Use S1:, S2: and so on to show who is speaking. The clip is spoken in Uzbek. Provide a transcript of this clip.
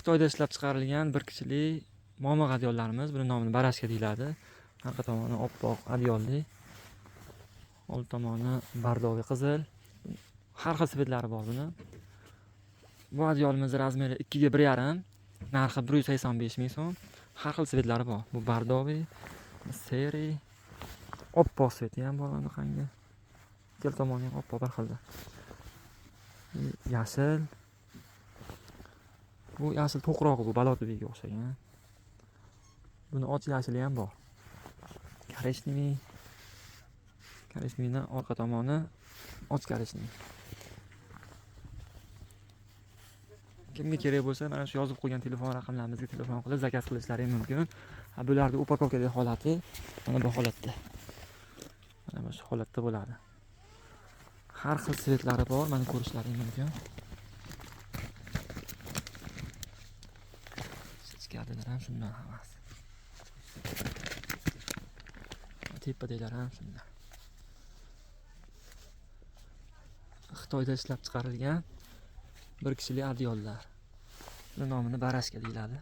S1: Xitoyda ishlab chiqarilgan bir kishilik momiq adyollarimiz, buni nomini barashka deyiladi. Arqa tomoni oppoq adyolli, old tomoni bardoviy qizil. Har xil svetlari bor buni. Bu adyolimiz razmeri 2 ga 1,5, narxi 185 ming so'm. Har xil svetlari bor. Bu bardoviy, seri, oppoq sveti ham bor bunaqangi. Ikkala tomoni ham oppoq bir xilda. Yashil. Bu yashil to'qrog'i, bu balotobiyga o'xshagan. Buni och yashili ham bor. Korичневый. Korичневыйni orqa tomoni och korичневый. Kimga kerak bo'lsa, mana shu yozib qo'ygan telefon raqamlarimizga telefon qilib zakaz qilishlari ham mumkin. Ha, bularni upakovkadagi holati mana bu holatda. Mana shu holatda bo'ladi. Har xil svetlari bor, mana ko'rishlaring mumkin. Ichkarilar ham shundan hammasi. Tepadagilar ham shundan. Xitoyda ishlab chiqarilgan bir kishilik adyollar. Buni nomini barashka deyiladi.